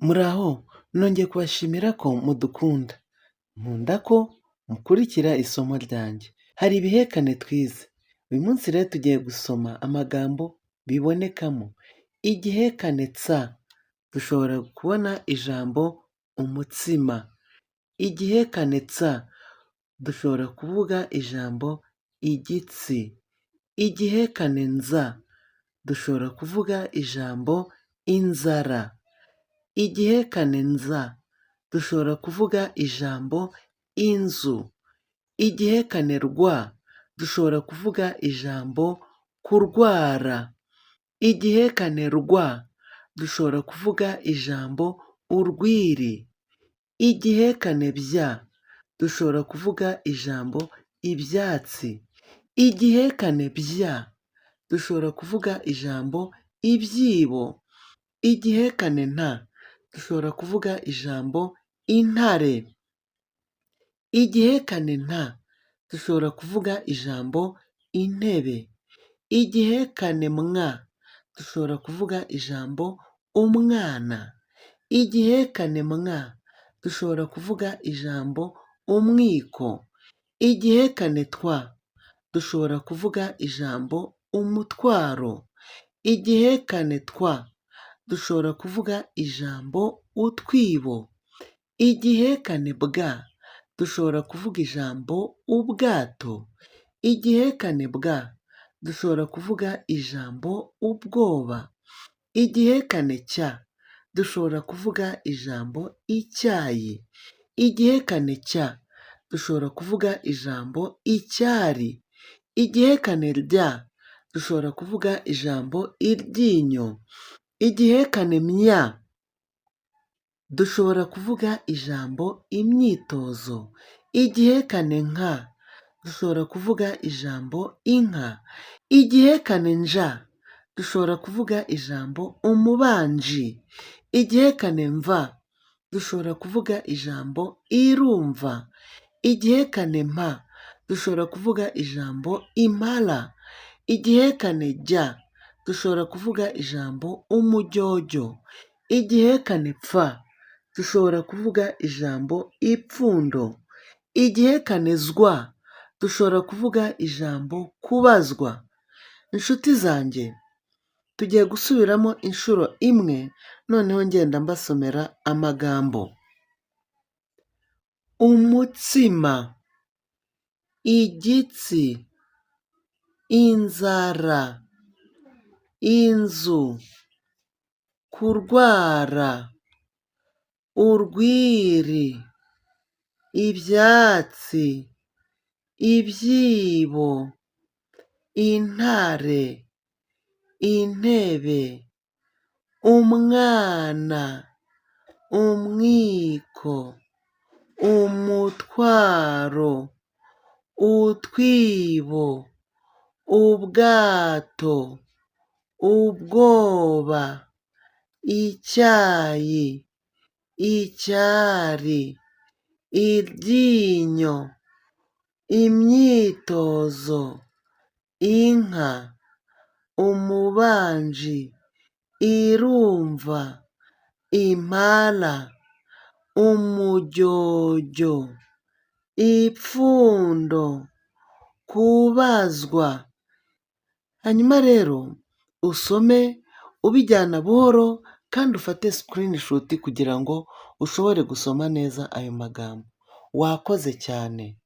Muraho, nongeye kubashimira ko mudukunda. Nkunda ko mukurikira isomo ryanjye. Hari ibihekane twize. Uyu munsi rero tugiye gusoma amagambo bibonekamo. Igihekane tsa, dushobora kubona ijambo umutsima. Igihekane tsa, dushobora kuvuga ijambo igitsi. Igihekane nza, dushobora kuvuga ijambo inzara. Igihekane nza, dushobora kuvuga ijambo inzu. Igihekane rwa, dushobora kuvuga ijambo kurwara. Igihekane rwa, dushobora kuvuga ijambo urwiri. Igihekane bya, dushobora kuvuga ijambo ibyatsi. Igihekane bya, dushobora kuvuga ijambo ibyibo. Igihekane nta, dushobora kuvuga ijambo intare. Igihekane nta, dushobora kuvuga ijambo intebe. Igihekane mwa, dushobora kuvuga ijambo umwana. Igihekane mwa, dushobora kuvuga ijambo umwiko. Igihekane twa, dushobora kuvuga ijambo umutwaro. Igihekane twa, dushobora kuvuga ijambo utwibo. Igihekane bwa, dushobora kuvuga ijambo ubwato. Igihekane bwa, dushobora kuvuga ijambo ubwoba. Igihekane cya, dushobora kuvuga ijambo icyayi. Igihekane cya, dushobora kuvuga ijambo icyari. Igihekane rya, dushobora kuvuga ijambo iryinyo. Igihekane mya, dushobora kuvuga ijambo imyitozo. Igihekane nka, dushobora kuvuga ijambo inka. Igihekane nja, dushobora kuvuga ijambo umubanji. Igihekane mva, dushobora kuvuga ijambo irumva. Igihekane mpa, dushobora kuvuga ijambo impala. Igihekane jya, dushobora kuvuga ijambo umujyojyo. Igihekane pfa, dushobora kuvuga ijambo ipfundo. Igihekane zwa, dushobora kuvuga ijambo kubazwa. Inshuti zanjye, tugiye gusubiramo inshuro imwe, noneho ngenda mbasomera amagambo. Umutsima, igitsi, inzara, inzu, kurwara, urwiri, ibyatsi, ibyibo, intare, intebe, umwana, umwiko, umutwaro, utwibo, ubwato, ubwoba, icyayi, icyari, iryinyo, imyitozo, inka, umubanji, irumva, impala, umujyojyo, ipfundo, kubazwa. Hanyuma rero usome ubijyana buhoro kandi ufate screenshot kugira ngo ushobore gusoma neza ayo magambo. Wakoze cyane.